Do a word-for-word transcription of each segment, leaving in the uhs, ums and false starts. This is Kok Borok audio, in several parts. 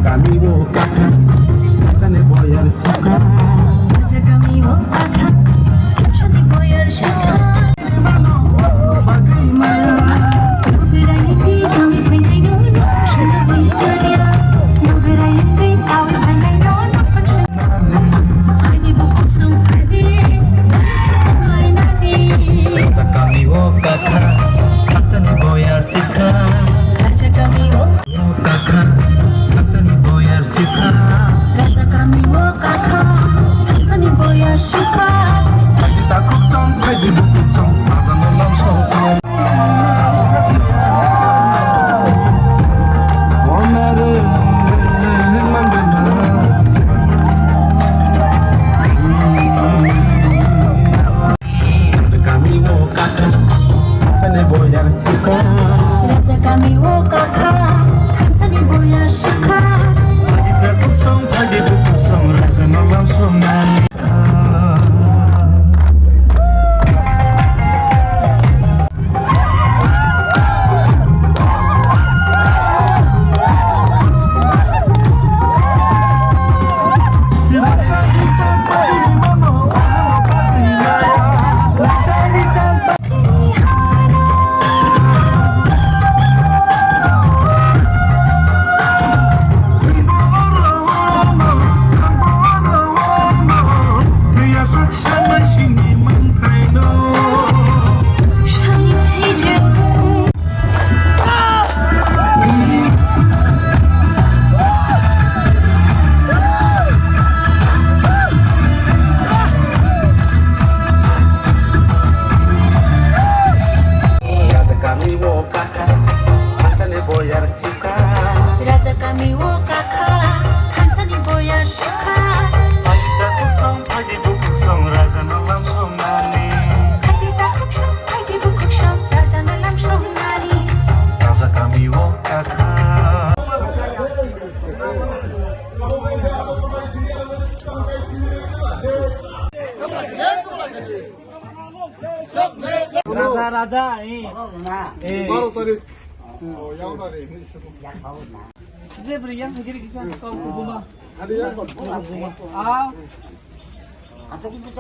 Kami o kakha, chani boyar sukha. Kami o kakha, chani boyar sukha. Raja kami o kakha, khakchani boyar sikha. Raja kami o kakha, khakchani boyar sikha. Raja kami o kakha, khakchani boyar sikha. Phaidi takhuk chong, phaidi bukhuk chong, raja no lam song. Raja kami o kakha, thansani boyar sukha. Raja kami o kakha, thansani boyar sukha. Phaidi takhuk song, phaidi bukhuk song, raja no lam song nani. Raja kami o kakha, thansani boyar sikha. Raja kami o kakha, thansani boyar sikha. Phaidi takhuk song, phaidi bukhuk song, raja no lam song nani. Phaidi takhuk song, phaidi bukhuk song, raja no lam song nani. Raja kami o kakha. Raja, raja, eh. Eh. Baro tarik. Oh, yang tarik. Je beri yang hadir kisah kau kubuma. Ada yang kubuma. Ah.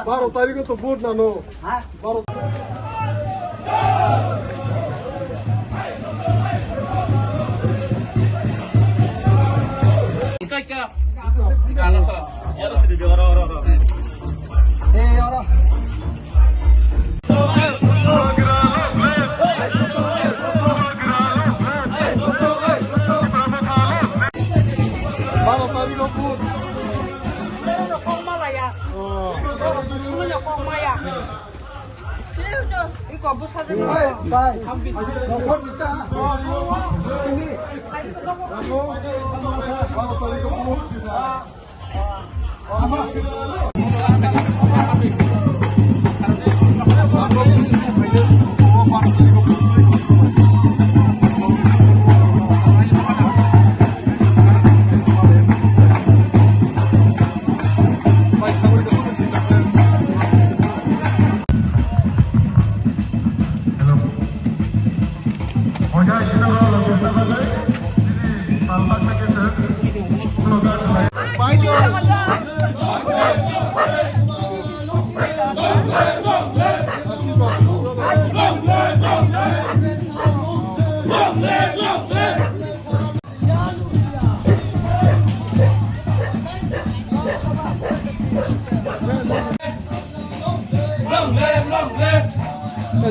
Baro tarik itu vote nano. Baro. Baro tarik o vote. Iko bwsa de. Bai, bai. Nokhor ni ta. Ini.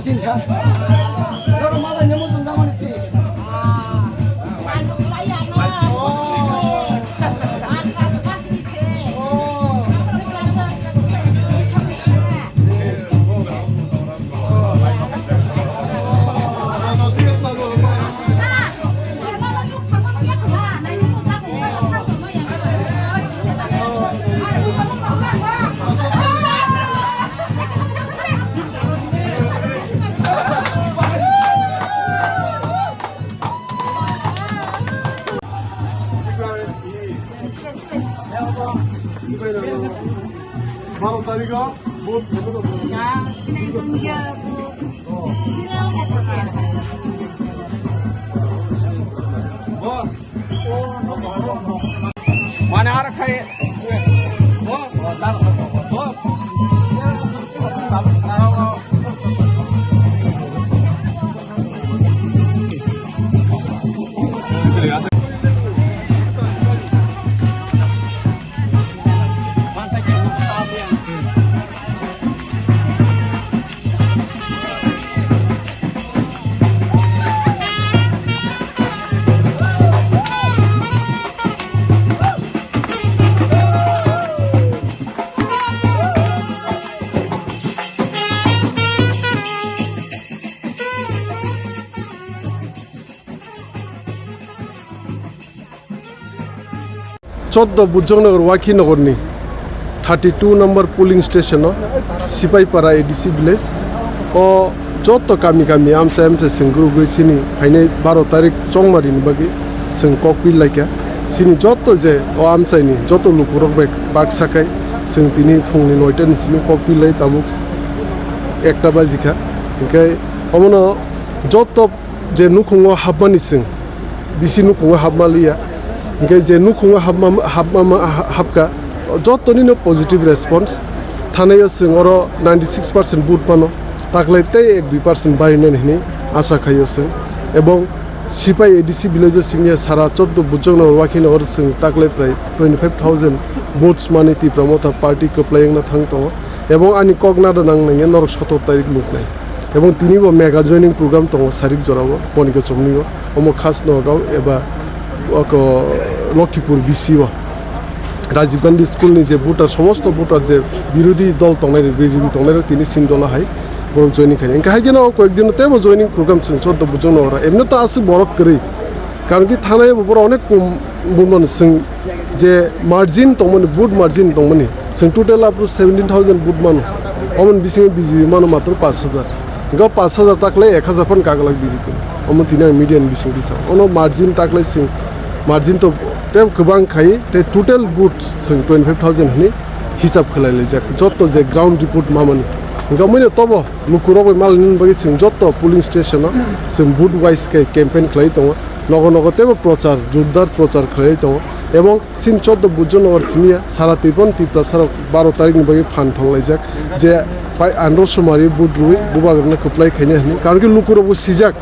Sini sa. Loro mala nyamuk tunggang mana ti? Baro tarikh o vote. Mane ar khai. Choddo Bujongnagar Wakhi Nagarni thirty two number polling station o Sipaipara A D C village o joto kami kami amchai amchai sengkru gwi sini hainai baro tarik chongmari ni bagwi seng kokpil laikha. Sini joto je o amchai ni joto lukurok bai baksa kai seng tini phungni noita ni simi kokpil lai tabuk ekta bajikha. Hinkhe omono joto je nukhungo hapmani chwng, bisi nukhungo hapma liya. Hinkhe je nukhungo hapma, hapma, ha-, hapkha, jotoni no positive response. Thanaio chwng oro ninety six percent vote mano, taklai tei ek dui percent barinani hinwi asa khaio chwng. Ebong Sipai A D C village o simiya sara choddo Bujongnagar Wakhi Nagar chwng taklai prai twenty five thousand votes mani Tipra Motha party kwplai wngna thang tongo. Ebong ani kok nada nang nangya norok sotor tarik nuknai. Ebong tini bo mega joining program tongo sarik jorao, Boniko Chomni o, omo Khas Nogao eba oko Lokhipur B C o. Rajiv Gandhi School ni je voter, somosto voter je birodhi dol tongnai rok, B J P tongnai rok tini sin dolo hai borok joining khai. Engkha hai kheno o koyek dino teibo joining program chwng choddo Bujongnagar o. Emno to aswk borok kwrwi. Karon ki thanai bo borok onek kom bumano chwng je margin tongmani, vote margin tongmani, chwng total up to seventeen thousand vote mano, omoni bisingo B J P mano matro pash hajar. Hinkhe o pash hajar taklai ek hajar phano kaglak B J P. Omo tini ang media ni bising tisa. Ono margin taklai chwng, margin to tei kwbang khai, tei total vote chwng twenty five thousand hinwi hisab khlai laijak. Jotto je ground report mamani. Hinkhe omoino tobo lukurok bai malini bagwi chwng jotto polling station o chwng vote wise khe campaign khlai tongo. Nogo nogo teibo prochar, jordar prochar khlai tongo. Ebong Chini choddo Bujongnagar simiya sara Tripon Tiprasa rok baro tarik ni bagwi phan thanglaijak je pai andro sumari vote rwi bubagrano kwplai khaina hwnwi. Karon khe lukurokbo sijak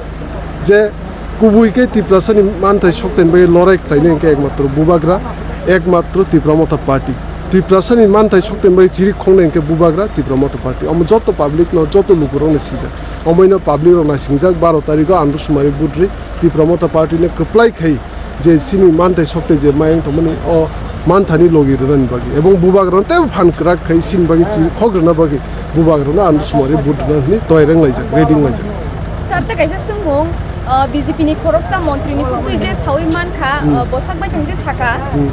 je kubui khe Tiprasa ni manthai sokthai ni bagwi lorai khlainai hwnkhe ekmatro bubagra, ekmatro Tipra Motha Party. Tiprasa ni manthai sokthai ni bagwi chiri khongnai hwnkhe bubagra Tipra Motha Party. Omo joto public no, joto lukurokno sijak. Omoino public rok naisingjak baro tarik o andro sumari vote rwi Tipra Motha Party no kwplai khai je chini manthai sokthai je mayung tongmani o manthani logi rwnani bagwi ebong bubagrano teibo phan kwrak khai chini bagwi chiri khok rwna bagwi bubagrano andro sumari vote rwna hwnwi toirang laijak, ready wnglaijak. Sir, tei kaisa swngmung, uh, B J P ni khoroksa montri ni khoroksa je sawi mankha, hmm, uh, bwsak bai thang je sakha, hmm,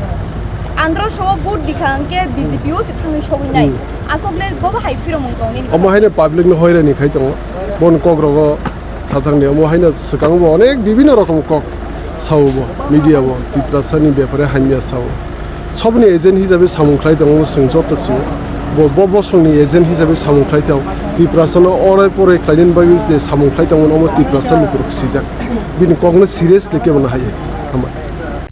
andro so vote dikha hwnkhe B J P o se thangwi sogwi nai. Hmm. Akok le bobo hai phiromung tongni. Omo haino public no hoirani khai tongo. Bon kok rogo Thathangni omo haino swkango bo onek bibinno rokom kok sao bo, media bo, Tiprasani bepare hamya sao. Sobni agent hisabe samung khlai tongo chwng joto sio. Bo, bo bosongni agent hisabe samung khlai tong. Tiprasano orai porai khlainani bagwi je samung khlai tongmani omo Tiprasa lukurok sijak. Bini kokno seriously kebo no haiya. Hama.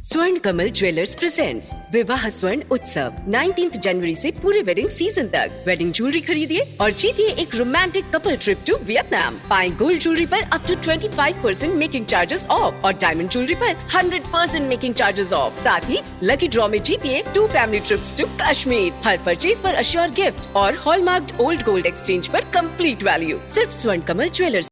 Swarna Kamal jewellers presents विवाह स्वर्ण उत्सव nineteenth जनवरी से पूरे wedding season तक। Wedding jewellery खरीदिए और जीतिए एक romantic couple trip to Vietnam. पाएं गोल्ड ज्वेलरी पर up to twenty five percent making charges off और डायमंड ज्वेलरी पर hundred percent making charges off. साथ ही लकी ड्रॉ में जीतिए two family trips to Kashmir. हर परचेज पर अश्योर गिफ्ट और हॉलमार्क्ड ओल्ड गोल्ड एक्सचेंज पर कंप्लीट वैल्यू। सिर्फ स्वर्ण कमल ज्वेलर्स।